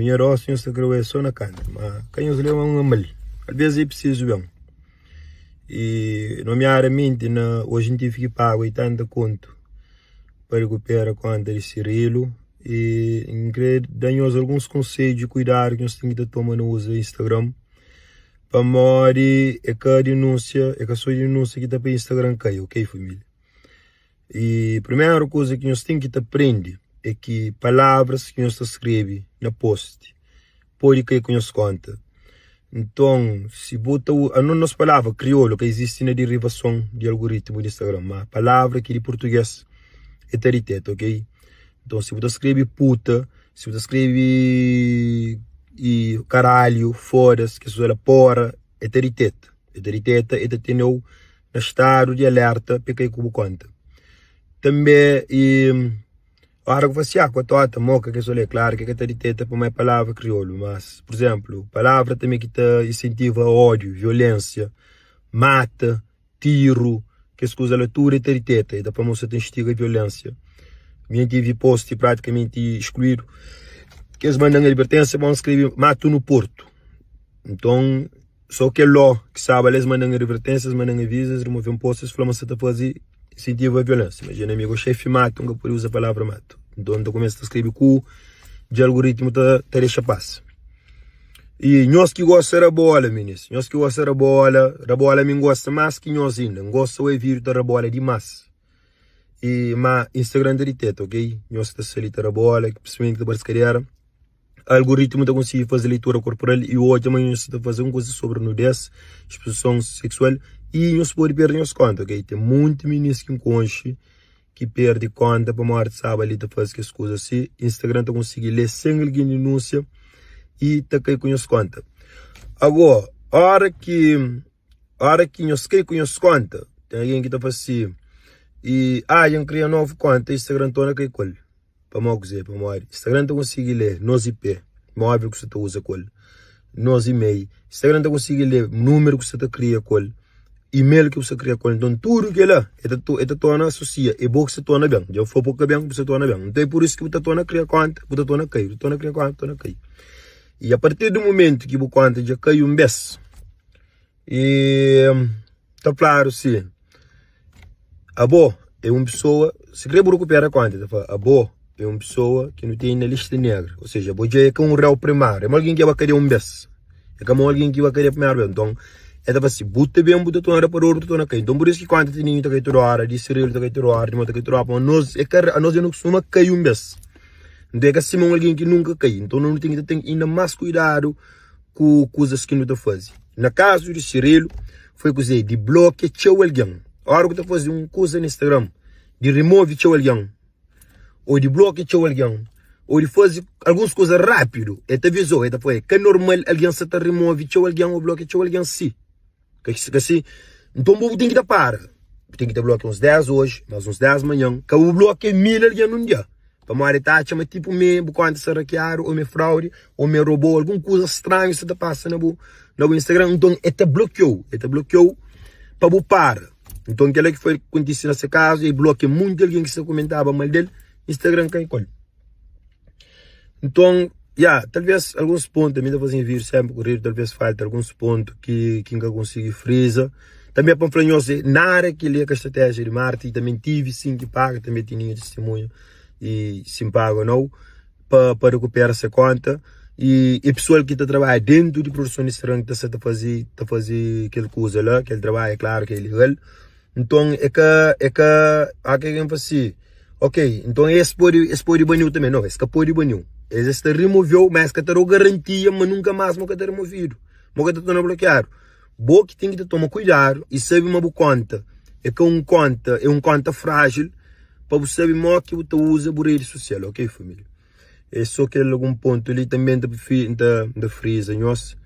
Nha rostu nhos ta krê oe so na kanta Ma ka nhos leba un amal Alvês é prisizu ben I nomiadamenti na oji N tive ki paga 80 kontu pa rekupera konta di Cirilo I N krê da nhos alguns konsedju i kuidadu ki nhos ten ki ta toma na uza Instagram Pamodi é ka dinúnsia, é ka so dinúnsia ki ta poi Instagram kai, ok família? I primeru kuza ki nhos ten ki ta prende é ki palavras ki nhos ta skrebe na post pode kai ku nhos konta. Nton, si bu ta uza, anos nos palavra kriolu ka izisti na derivason di algoritmu di Instagram, ma palavra ki di purtugês e ta diteta, ok? Nton, si bu ta skrebe puta, si bu ta skrebe karalhu, fodas, kes kuza la, pora, e ta diteta, e ta diteta, e ta tene-u na stadu di alerta pa e kai ku bu konta. Tanbe i ora ku fla si, ah kotota, moka, kes olé, klaru ki e ka ta diteta pamodi é palavra kriolu, mas pur izemplu, palavra tanbe ki ta insentiva ódiu, violensia, mata, tiru, kes kuza la tudu e ta diteta, e ta pamodi sa ta instiga violensia. Mi N tivi posti pratikamenti iskluidu, kes manda-m advertensia pa N skrebe matu nu portu. Nton. So kel ló ki staba la, es manda-m advertênsia, es manda-m avizu, es remove-m postu, es fla ma N sta ta faze insentiva violénsia. Imajina mi go xefi matu, N ka pode uza palavra matu. Nton N ta kumesa ta skrebe ku dja algoritmu ta ta dexa pasa. I nhos ki gosta rabola, minis, nhos ki gosta rabola, rabola mi N gosta más ki nhos inda. N gosta obi vídiu ta rabola dimás. I ma Instagram ta diteta, ok? Nhos ki ta sta li ta rabola, prinsipalmenti ki ta parse kadera. Algoritmu ta konsigi faze leitura korporal i odja ma nhos sta ta faze un kuza sobri nudez, eksposison seksual i nhos pode perde nhos konta, ok? Ten monti minis ki N konxe ki perde konta pamodi staba li ta faze kes kuza si. Instagram ta konsigi lé sen algen dinúnsia i ta kai ku nhos konta. Ago, ora ki ora ki nhos kai ku nhos konta, ten algen ki ta fla si, i ah dja N kria novu konta, Instagram torna kai ku el. Pamodi kuzê? Pamodi Instagram ta konsigi lé nos IP, móvel ki bu sta ta uza ku el, nos email. Instagram ta konsigi lé númeru ki bu sta ta kria ku el, email ki bu sta kria ku el. Nton tudu kila e ta e ta torna asosia, é bo ki sta torna ben. Dja bu fla bo ka ben, bu sta torna ben. Nton é pur isu ki bu ta torna kria konta, bu ta torna kai, bu ta torna kria konta, bu ta torna kai. I apartir di mumentu ki bu konta dja kai un bes, i ta fladu si. Abo é un pesoa, si kre bu rekupera konta, ta fla, abo é un pesoa ki nu tene na lista negra, ou seja, abo dja é ka un réu primáriu, é ma algen ki ba kadia un bes, é ka ma algen ki ba kadia primeru bes, nton el ta fla si, bu ta ben bu ta torna rapador, bu ta torna kai, nton pur isu ki konta di ninhu ta kai tudu ora, di Cirilo ta kai tudu ora, di mi ta kai tudu ora, pamodi nos é ka, anos dja nu kustuma kai un bes, nton é ka sima un algen ki nunka kai, nton nu ten ki ta ten inda más kuidadu ku kuzas ki nu ta faze. Na kazu di Cirilo, foi kuzê di blokia txeu algen. Óras ki bu ta faze un kuza na Instagram, di remove txeu algen, ô di blokia txeu algen, ô di faze alguns kuza rápidu, el ta aviza-u, el ta fla, é ka normal algen sta ta remove txeu algen ô blokia txeu algen si. Ka ka si. Nton bo bu ten ki ta para. Bu ten ki ta blokia uns 10 oji, más uns 10 manhan. Ka bu blokia 1000 algen nun dia. Pamodi el ta atxa ma tipu mi bu konta sta rakiadu, ô mi é fraudi, ô mi é robô, algun kuza stranhu sta ta pasa na bu na bu Instagram. Nton el ta blokiou, el ta blokiou pa bu para. Nton kila ki foi kontise na se kazu, el blokia munti algen ki sta komentaba mal del, Instagram kai ku el. Nton, ya, talvês alguns pontu, mi ta faze nha vídiu sénpri koridu, talvês falta alguns pontu ki ki N ka konsigi friza. Tanbê pa N fla nhos, nada kel-li é ka stratéjia di marketing, tanbê N tive sin ki paga, tanbê ten nha tistimunha i si N paga ô nau pa pa rekupera se konta. I e pesoal ki ta trabadja déntu di produson di Instagram ki ta sta ta faze ta faze kel kuza la, kel trabadju, é klaru ki é ilegal. Nton é ka é ka há ke algen fla si, ok, nton es pode es pode baniu tanbe. No, es ka pode baniu. Es es ta removeu, ma es ka ta dau garantia ma nunka mas ma ka ta removidu, ma ka ta torna blokiadu. Bo ki ten ki ta toma kuidadu i sabe ma bu konta é ka un konta, é un konta frájil pa bu sabe mo ki bu ta uza bu redi sosial, ok familia. É só kel algun pontu li tanbe N ta prifiri N ta N ta friza nhos.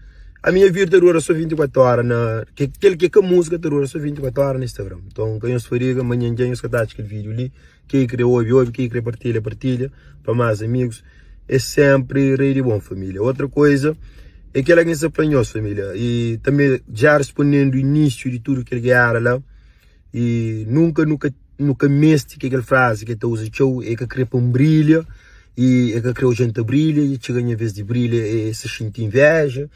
Ami nha vídiu ta dura só 24 óra na kel ki é ka múzika ta dura só 24 óra na Instagram. Nton ka nhos fadiga manhan dja nhos ka ta atxa kel vídiu li. Ken ki krê obi, obi, ken ki krê partilha, partilha pa más amigus. É sénpri rei di bon família. Otra koza é kel-la ki N sta fla nhos família i tanbe dja rispondendu inísiu di tudu kel géra la. I nunka nu ka nu ka meste ki kel frazi ki el ta uza txeu, el ka krê pa N brilha, i e ka kre odja-m ta brilha, i txiga nha vez di brilha e sa xinti inveja.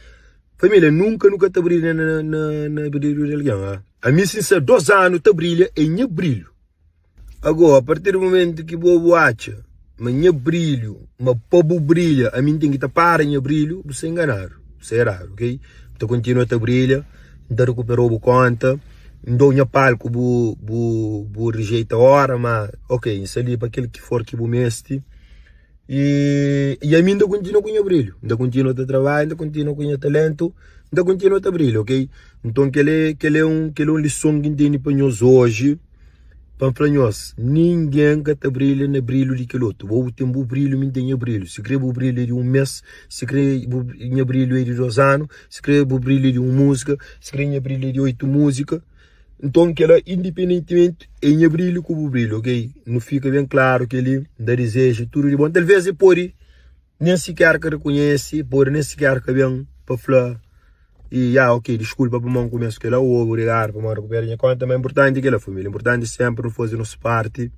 Família, nunka nu ka ta brilha na na na brilhu di algen. Ah. Ami si N sta dos anu ta brilha é nha brilhu. Ago, a partir di momentu ki bo bu atxa ma nha brilhu, ma pa bu brilha ami N ten ki ta para nha brilhu, bu sta enganadu, bu sta eradu, ok? Bu ta kontinua ta brilha, N ta rekuperau bu konta, N dau nha palku bu bu bu rijeita ora, ma ok, N sta li pa kel ki for ki bu meste. I i ami N ta kontinua ku nha brilhu, N ta kontinua ta trabadja, N ta kontinua ku nha talentu, N ta kontinua ta brilha, ok? Nton kel-li kel-li é un kel-li é un lison ki N tene pa nhos oji, pa N fla nhos, ningen ka ta brilha na brilhu di kel otu. Bo bu ten bu brilhu, mi N ten nha brilhu. Si kre bu brilhu é di un mês, si kre bu nha brilhu é di dos anu, si kre bu brilhu é di un múzika, si kre nha brilhu é di oitu múzika. Nton kela indipendentimenti é nha brilhu ku bu brilhu, ok? Nu fika ben klaru keli, N ta dizeja tudu di bon. Talvez e podi nen siker ka rekonhese, podi nen siker ka ben pa fla i ya ok, diskulpa pamodi N kumesa kela ô obrigadu pamodi N rekupera nha konta. Ma inpurtanti é kela familia, inpurtanti senpri nu faze nos parti,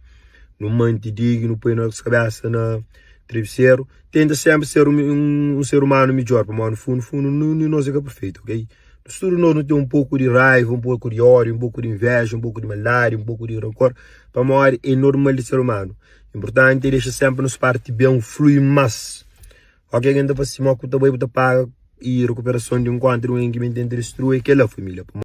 nu manti dignu, poi nos kabesa na trabiseru, tenta senpri ser un ser umanu midjor pamodi no fundu fundu nos é ka perfeitu, ok? Nos tudu nos nu ten un poku di raiva, un poku di ódiu, un poku di inveja, un poku di maldadi, un poku di rankor, pamodi é normal di ser umanu. Inpurtanti é dexa senpri nos parti ben flui más. Óki algen ta fla si, Mo ku ta bai bu ta paga i rekuperason di un konta di un algen ki ben tenta distrui, é kel-la família.